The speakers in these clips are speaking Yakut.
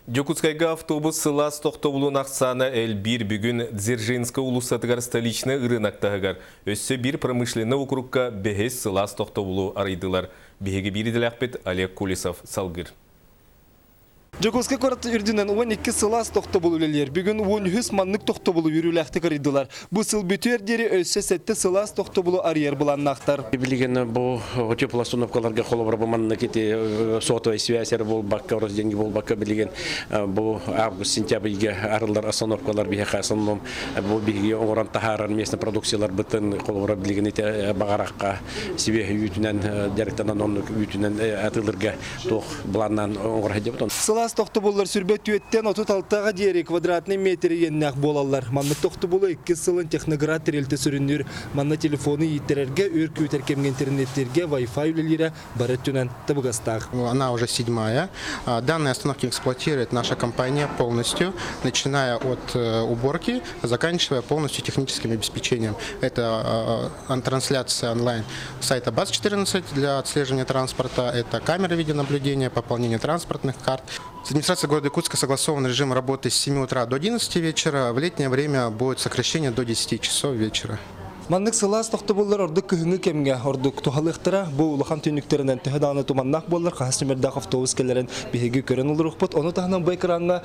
Дьокуускайга автобус сылаас тохтобулун ахсаана элбиир. Бүгүн Дзержинскэй уулуссатыгар Столичнай ырыынак таһыгар өссө биир промышленнай округка бэһис сылаас тохтобулу арыйдылар. Биһиги биир идэлээхпит Олег Колесов салгыыр. Дьокуускай куорат үрдүнэн 12 сылаас тохтобул үлэлиир. Бүгүн 13 маннык тохтобулу үөрүүлээхтик арыйдылар. Бу сыл бүтүөр диэри өссө сэттэ сылаас тохтобулу арыйар былааннаахтар. Билигин бу теплая остановкаларга холобура бу маннык ити сотовая связь эрэ буолбакка, деньги буолбакка билигин бу август-сентябрьга арыллар остановкалар биһиэхэ основном бу биһиги оҥорон таһаарар местный продукцияларбытын холобура билигин ити баҕарахха сибиэһи үүтүнэн дьарыктанан оннук үүтүнэн атыылырга туох былааннаан оҥоро сылдьабыт. Сылаас тохтобуллар сүрбэ түөттэн 36-га диэри квадратный метр иэннээх буолаллар. Маннык тохтобулу иккис сылын Техноград тэрилтэ сүрүннүүр. Манна телефону ииттэрэргэ, өр күүтэр кэмҥэ интернеттииргэ Wi-Fi үлэлиирэ бары өттүнэн табыгастаах. Она уже седьмая. Данные остановки эксплуатирует наша компания полностью, начиная от уборки, заканчивая полностью техническим обеспечением. Это трансляция онлайн сайта БАС-14 для отслеживания транспорта, это камеры видеонаблюдения, пополнение транспортных карт. С администрацией города Якутска согласован режим работы с 7 утра до 11 вечера. В летнее время будет сокращение до 10 часов вечера. Маннык сылаас тохтобуллар ордук кыһыҥҥы кэмҥэ ордук туһалыахтара. Бу улахан түннүктэринэн төһө даҕаны туманнаах буоллар хаһыс нүмердээх автобус кэлэрин биһиги көрөн олоруохпут. Ону таһынан бу экраҥҥа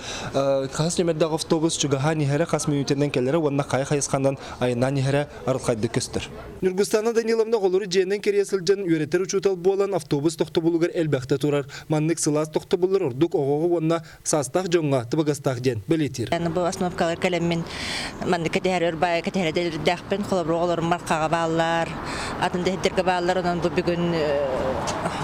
хаһыс нүмердээх автобус чугаһаан иһэрэ, хас мүнүүтэнэн кэлэрэ уонна хайа хайысханан айаннаан иһэрэ арылхайдык көстөр. Ньургустана Даниловна оҕолору дьиэнэн кэрийэ сылдьан үөрэтэр учуутал буолан автобус тохтобулугар элбэхтэ турар. Маннык сылаас тохтобуллар ордук оҕоҕо уонна саастаах дьоҥҥо табыгастаах диэн бэлиэтиир. Бу остановкалар кэлэммин маннык кэтэһэр өр баайы кэтэһэрдээхпин. Холобур, оҕолорум Мархаҕа бааллар, атын дэһиттергэ бааллар. Онон бу бүгүн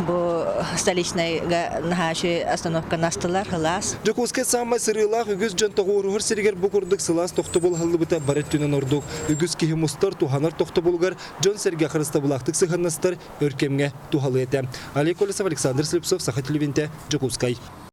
бу столичнайга наһаа үчүгэй остановканы астылар, сылаас. Дьокуускай саамай сырыылаах үгүс дьон тоҕуоруһар сиригэр бу курдук сылаас тохтобул аһыллыбыта бары өттүнэн ордук. Үгүс киһи мустар, туһанар тохтобулугар дьон-сэргэ харыстабылаахтык сыһыаннастар өр кэмҥэ туһалыа этэ. Олег Колесов, Александр Слепцов, Саха телевидениетэ, Дьокуускай.